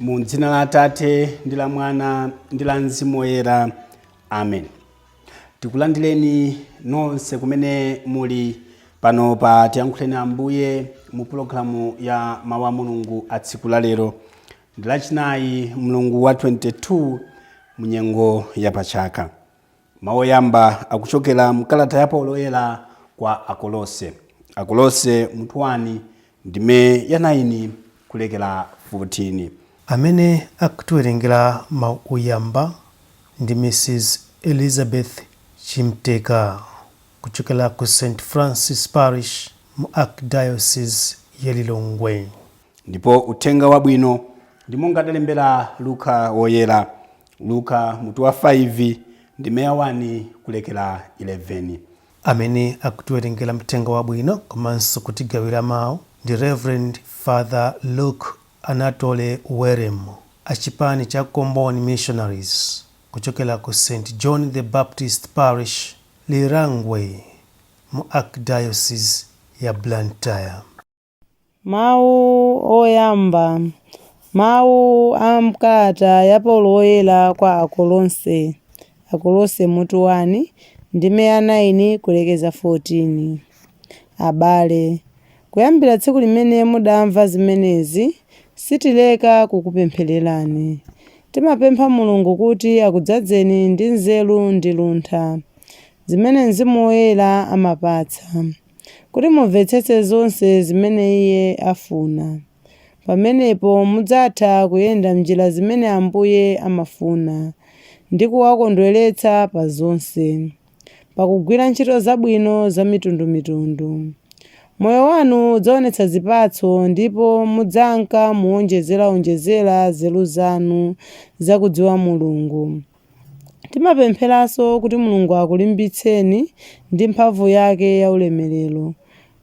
Mu dzina la Atate ndi la Mwana ndi la Mzimu Woyera, amen. Tikulandireni nonse kumene muli pano pa Tiyankhuleni Ambuye mu pulogalamu ya Mawu a Mulungu a tsiku la lero. Ndi Lachinayi, mlungu wa 22 mu nyengo ya pachaka. Mawu oyamba akuchokera mkalata ya Paulo Woyera kwa Akolose. Akolose mutu 1 ndime ya 9 kulekera 14. Amene akutiwerengera mawu oyamba ndi Mrs Elizabeth Chimteka kuchokera ku St Francis Parish mu Archdiocese ya Lilongwe. Ndipo uthenga wabwino ndi monga adalembera Luka Woyera. Luka mutu wa 5 ndime ya 1 kulekera 11. Amene akutiwerengera mthenga wabwino komanso kutigawira mawu ndi Rev Father Luke Anatole Werem a chipani cha Comboni Missionaries kuchokera ku St John the Baptist Parish, Lirangwe mu Archdiocese ya Blantyre. Mawu oyamba. Mawu a m'kalata ya Paulo Woyera kwa Akolose. Akolose mutu 1, ndime ya 9 kulekeza 14. Abale, kuyambira tsiku limene mudamva zimenezi, sitileka kukupemphererani. Timapempha Mulungu kuti akudzazeni ndi nzeru ndi luntha, zimene Mzimu Woyera amapatsa, kuti mumvetsetse zonse zimene Iye afuna. Pamenepo mudzatha kuyenda m'njira zimene Ambuye amafuna, ndi kuwakondweretsa pa zonse, pakugwira ntchito zabwino zamitundumitundu. Moyo wanu udzaonetsa zipatso ndipo mudzanka muwonjezerawonjezera nzeru zanu za kudziwa Mulungu. Timapempheranso kuti Mulungu akulimbitseni ndi mphamvu yake yaulemerero,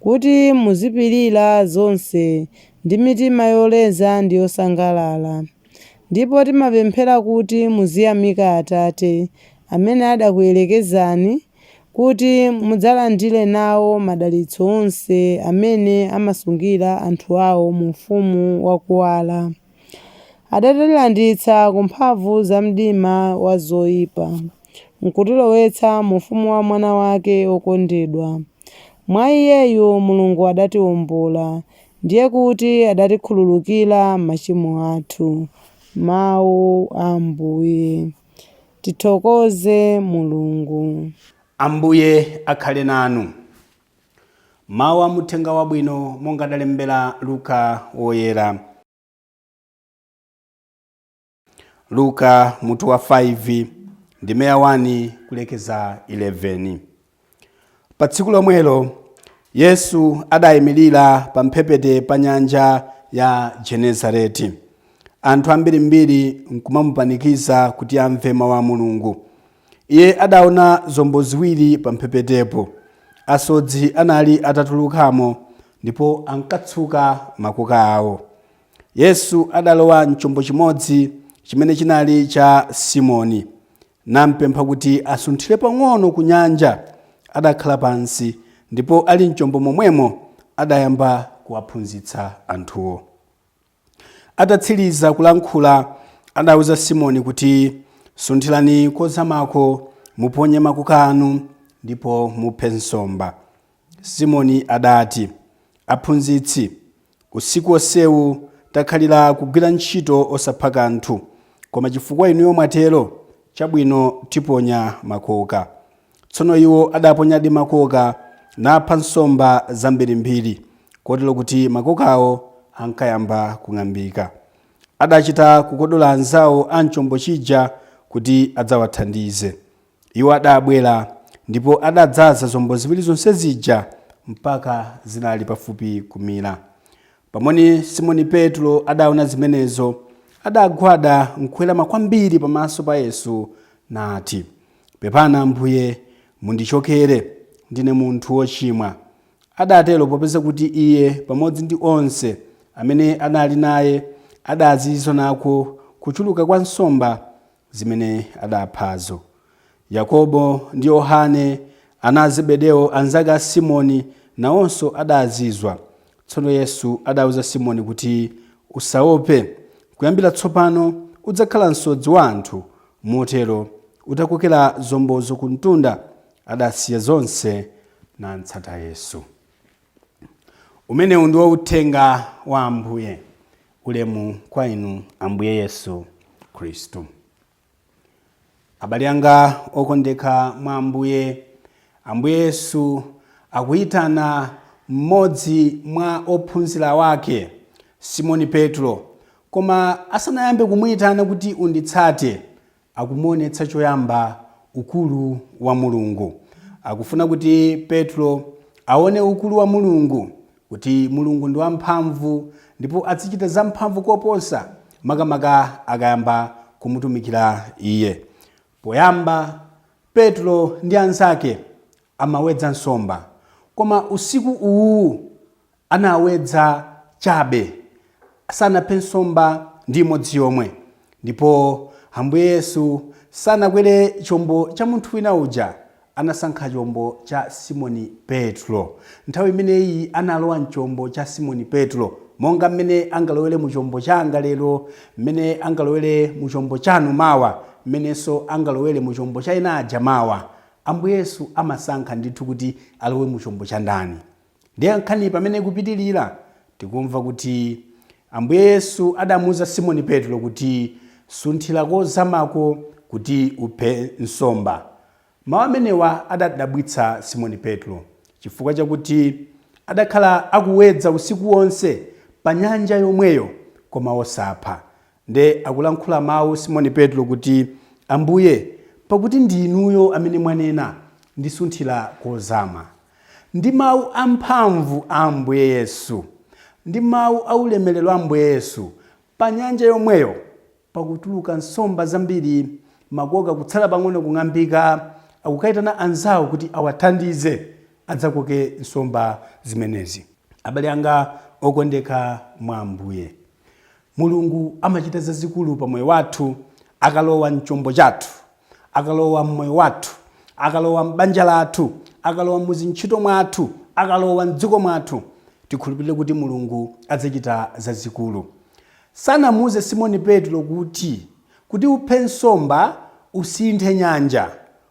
kuti muzipirira zonse ndi mitima yoleza ndi yosangalala. Ndipo timapemphera kuti muziyamika Atate, amene adakuyerekezani kuti mudzalandire nawo madalitso onse amene amasungira anthu awo mu ufumu wakuwala. Adatilanditsa ku mphamvu za mdima wa zoyipa, n'kutilowetsa mu ufumu wa Mwana wake wokondedwa. Mwa Iyeyu Mulungu adatiwombola, ndiye kuti adatikhululukira machimo athu. Mawu a Ambuye. Tithokoze Mulungu. Ambuye akhale nanu. Mawu a Muthenga Wabwino monga adalembera Luka Woyera. Luka mutu wa 5 ndime ya 1 kulekeza 11. Pa tsiku lomwelo Yesu adayimirira pamphepete pa nyanja ya Genesareti. Anthu ambirimbiri nkumamupanikiza kuti amve mawu a Mulungu. Iye adaona zombo ziwiri pamphepetepo. Asodzi anali atatulukamo ndipo ankatsuka makoka awo. Yesu adalowa m'chombo chimodzi chimene chinali cha Simoni, nampempha kuti asunthire pang'ono ku nyanja. Adakhala pansi, ndipo ali m'chombo momwemo adayamba kuwaphunzitsa anthuwo. Atatsiriza kulankhula, adauza Simoni kuti, Sunthirani kozamako, muponye makoka anu, ndipo muphe nsomba. Simoni adati, Aphunzitsi, usiku wonsewu takhalira kugwira ntchito osapha kanthu, koma chifukwa inuyo mwatero, chabwino tiponya makoka. Tsono iwo adaponyadi makoka, napha nsomba zambirimbiri, kotero kuti makokawo ankayamba kung'ambika. Adachita kukodola anzao a m'chombo chija kuti adzawathandize. Iwo adabwera ndipo adadzaza zombo ziwiri zonse zija mpaka zinali pafupi kumira. Pamene Simoni Petro adaona zimenezo, adagwada nkuwerama kwambiri pamaso pa Yesu nati, Pepani Ambuye, mundichokere, ndine munthu wochimwa. Adatero popeza kuti iye pamodzi ndi onse amene anali naye adazizwa nako kuchuluka kwa nsomba zimene adaphazo. Yakobo ndi Yohane, ana a Zebedeo, anzake a Simoni, nawonso adazizwa. Tsono Yesu adauza Simoni kuti, Usaope, Kuyambira tsopano udzakhala msodzi wa anthu. Motero utakokera zombozo ku mtunda, adasiya zonse namtsata Yesu. Umenewu ndiwo uthenga wa Ambuye. Ulemu kwa inu, Ambuye Yesu Khristu. Abale anga okondeka mwa Ambuye, Ambuye Yesu akuyitana mmodzi mwa ophunzira wake, Simoni Petro, koma asanayambe kumuyitana kuti unditsate, akumuonetsa choyamba ukulu wa Mulungu. Akufuna kuti Petro aone ukulu wa Mulungu, kuti Mulungu ndi wamphamvu ndipo azichita zamphamvu koposa, makamaka akayamba kumutumikira iye. Poyamba Petro ndi anzake amawedza nsomba, koma usiku uwu anawedza chabe, sanaphe nsomba ndi imodzi yomwe. Ndipo Ambuye Yesu sanakwere chombo cha munthu wina uja, anasankha chombo cha Simoni Petro. Nthawi imeneyi analowa mchombo cha Simoni Petro, monga mmene angalowere mu chombo changa lero, mmene angalowere mu chombo chanu mawa, mmenenso angalowere mu chombo cha ena aja mawa. Ambuye Yesu amasankha ndithu kuti alowe mu chombo cha ndani. Ndiye nkhani pamene ikupitirira, tikumva kuti Ambuye Yesu adamuuza Simoni Petro kuti sunthira kozamako kuti uphe nsomba. Mawu amenewa adadabwitsa Simoni Petro, chifukwa chakuti adakhala akuwedza usiku wonse pa nyanja yomweyo koma osapha. Nde akulankhula mawu Simoni Petro kuti, Ambuye, pakuti ndi inuyo amene mwanena, ndisunthira kozama. Ndi mawu amphamvu a Ambuye Yesu, ndi mawu aulemerero a Ambuye Yesu, pa nyanja yomweyo pakutuluka nsomba zambiri, makoka kutsala pang'ono kung'ambika, akukayitana anzawo kuti awathandize adzakoke nsomba zimenezi. Abale anga okondeka mwa Ambuye, Mulungu amachita zazikulu pa moyo wathu akalowa mchombo chathu, akalowa mmoyo wathu, akalowa m'banja lathu, akalowa muzintchito mwathu, akalowa mdziko mwathu. Tikhulupirire kuti Mulungu adzachita zazikulu. Sanamuuze Simoni Petro kuti uphe nsomba usinthe nyanja,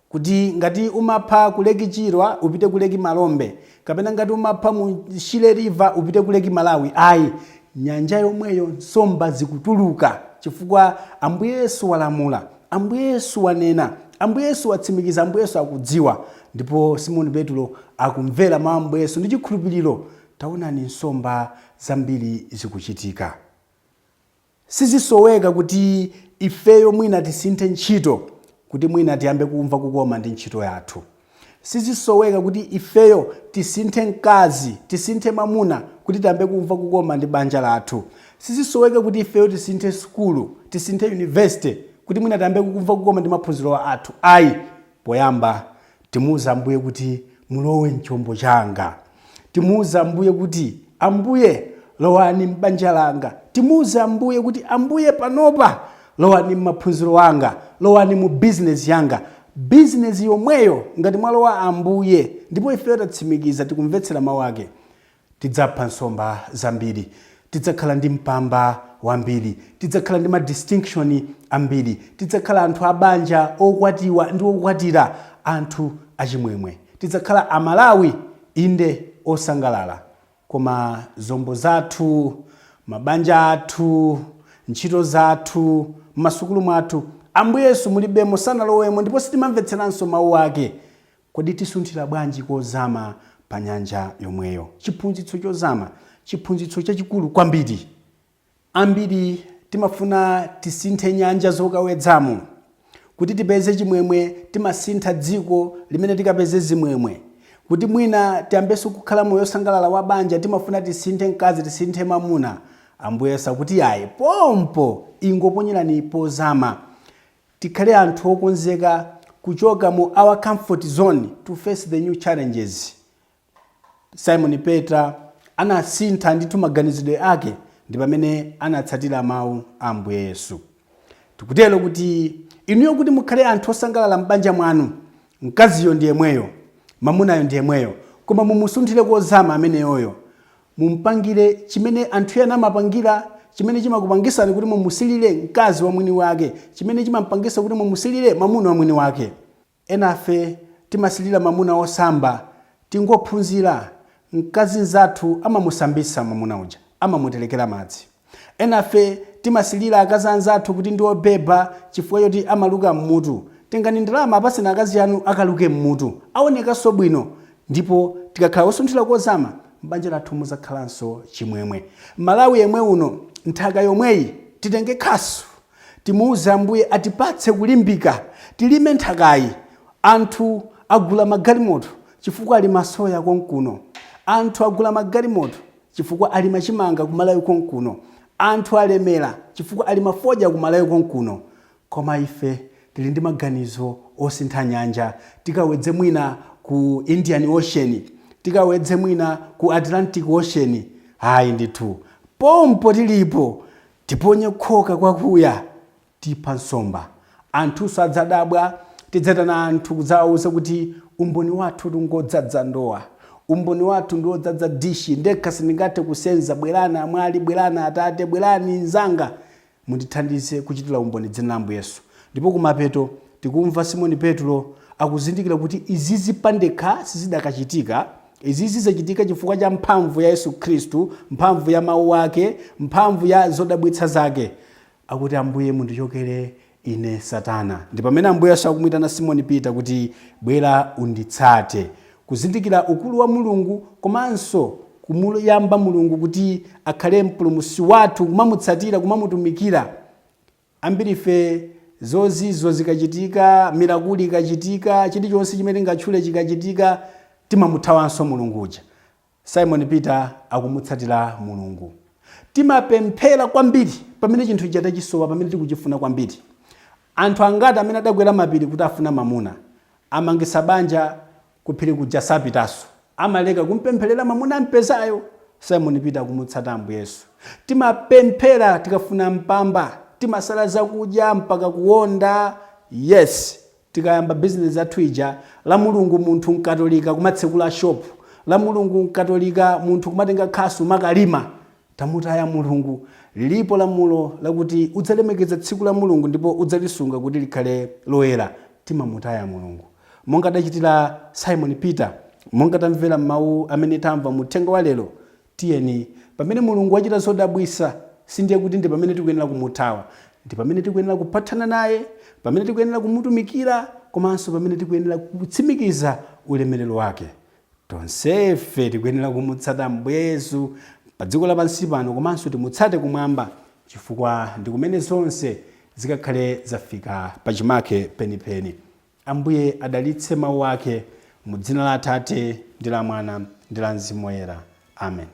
kuti ngati umapha ku Lake Chilwa upite ku Lake Malombe, kapena ngati umapha mu Shire River upite ku Lake Malawi. Ayi, nyanja yomweyo nsomba zikutuluka, chifukwa Ambuye Yesu walamula, Ambuye Yesu wanena, Ambuye Yesu watsimikiza, Ambuye Yesu akudziwa. Ndipo Simoni Petro akumvera mawu a Ambuye Yesu ndi chikhulupiriro. Taonani nsomba zambiri zikuchitika. Sizisoweka kuti ifeyo mwina tisinthe ntchito kuti mwina tiyambe kumva kukoma ndi ntchito yathu. Sizisoweka kuti ifeyo tisinthe mkazi, tisinthe mwamuna kuti tiyambe kumva kukoma ndi banja lathu. Sizisoweka kuti ifeyo tisinthe sukulu, tisinthe university kuti mwina tiyambe kumva kukoma ndi maphunziro athu. Ayi, poyamba timuuza Ambuye kuti mulowe mchombo changa. Timuuza Ambuye kuti Ambuye lowani m'banja langa. Timuuze Ambuye kuti Ambuye panopa lowani m'maphunziro anga, lowani mu bizinesi yanga. Bizinesi yomweyo ngati mwalowa Ambuye, ndipo ifeyo tatsimikiza tikumvetsera mawu ake, tidzapha nsomba zambiri, tidzakhala ndi mpamba wambiri, tidzakhala ndi ma distinction ambiri, tidzakhala anthu abanja okwatiwa ndi okwatira, anthu achimwemwe, tidzakhala Amalawi inde osangalala. Koma zombo zathu, mabanja athu, ntchito zathu, m'masukulu mwathu, Ambuye Yesu mulibemo, sanalowemo, ndipo sitimamvetseranso mawu ake. Kodi tisunthira bwanji kozama pa nyanja yomweyo? Chiphunzitso chozama, chiphunzitso chachikulu kwambiri. Ambiri timafuna tisinthe nyanja zokawedzamo kuti tipeze chimwemwe. Timasintha dziko limene tikapeze zimwemwe kuti mwina tiyambenso kukhala moyo osangalala wa banja. Timafuna tisinthe mkazi, tisinthe mwamuna. Ambuye Yesu akuti ayi, pompo ingoponyerani pozama. Tikhale anthu okonzeka kuchoka mu our comfort zone to face the new challenges. Simon Peter anasintha ndithu maganizidwe ake ndi pamene anatsatira mawu a Ambuye Yesu. Tikutero kuti inuyo kuti mukhale anthu osangalala m'banja mwanu, mkaziyo ndi yemweyo, mamunayo ndi yemweyo, koma mumusunthire kozama ameneyoyo, mumpangire chimene anthu ena amapangira. Chimene chimakupangisani kuti mumusilire mkazi wa mwini wake, chimene chimampangisa kuti mumusilire mwamuna wa mwini wake. Enafe timasilira mwamuna osamba, tingophunzira mkazi nzathu amamusambisa mwamuna uja, amamutelekera madzi. Enafe timasilira akazi anzathu kuti ndi obeba chifukwa choti amaluka mmutu. Tengani ndalama apaseni akazi anu akaluke mmutu, aonekanso bwino. Ndipo tikakhala osunthira kozama, m'banja lathu muzakhalanso chimwemwe. Malawi yemwe uno, nthaka yomweyi, titenge khasu timuuze Ambuye atipatse kulimbika, tilime nthakayi. Anthu agula magalimoto chifukwa ali masoya konkuno, anthu agula magalimoto chifukwa ali machimanga kumalawi konkuno, anthu alemera chifukwa ali mafoja kumalawi konkuno. Koma ife tili ndi maganizo osintha nyanja, tikawedze mwina ku Indian Ocean, tikawedze mwina ku Atlantic Ocean. Ayi ndithu, pompo tilipo tiponye khoka kwakuya, tipha nsomba. Anthuso adzadabwa, tidzatana anthu kudzawauza kuti umboni wathu tungodzadza ndowa, umboni wathu ndiwodzadza dishi, ndekha sindingathe kusenza, bwerani amwali, bwerani atate, bwerani nzanga, mundithandize kuchitira umboni dzina la Ambuye Yesu. Ndipo kumapeto tikumva Simoni Petro akuzindikira kuti izizi pandekha sizidakachitika, izizi zachitika chifukwa cha mphamvu ya Yesu Khristu, mphamvu ya mawu ake, mphamvu ya zodabwitsa zake. Akuti, Ambuye mundichokere ine Satana. Ndi pamene Ambuye Yesu akumuyitana Simoni Peter kuti bwera unditsate. Kuzindikira ukulu wa Mulungu komanso kumuyamba Mulungu kuti akhale mpulumutsi wathu, kumamutsatira, kumamutumikira. Ambiri ife zozizo zikachitika, mirakuli ikachitika, chilichonse chimene tingatchule chikachitika, timamuthawanso Mulungu uja. Simon Peter akumutsatira Mulungu. Timapemphera kwambiri pamene chinthu chatachisowa, pamene tikuchifuna kwambiri. Anthu angati amene adakwera mapiri kuti afuna mamuna, amangisa banja kuphiri kuja sapitaso, amaleka kumpempherera mamuna ampezayo. Simon Peter akumutsata Ambuye Yesu. Timapemphera tikafuna mpamba, timasala zakudya mpaka kuwonda. Yes, tikayamba bizinesi yathu ija, la Mulungu munthu mkatolika kumatsekula shop, la Mulungu mkatolika munthu kumatenga khasu makalima, tamutaya Mulungu. Lilipo lamulo lakuti udzalemekeza tsiku la Mulungu ndipo udzalisunga kuti likhale loyera. Timamutaya Mulungu monga adachitira Simon Peter, monga tamvera mawu amene tamva mu uthenga wa lero. Tiyeni, pamene Mulungu wachita zodabwisa, sindiye kuti ndi pamene tikuyenera kumuthawa, ndi pamene tikuyenera kuphatana naye, pamene tikuyenera kumutumikira, komanso pamene tikuyenera kutsimikiza ulemerero wake. Tonsefe tikuyenera kumutsata Ambuye Yesu pa dziko lapansi pano, komanso timutsate kumwamba, chifukwa ndi kumene zonse zikakhale zafika pachimake penipeni. Ambuye adalitse mawu ake mu dzina la Atate ndi la Mwana ndi la Mzimu Woyera. Amen.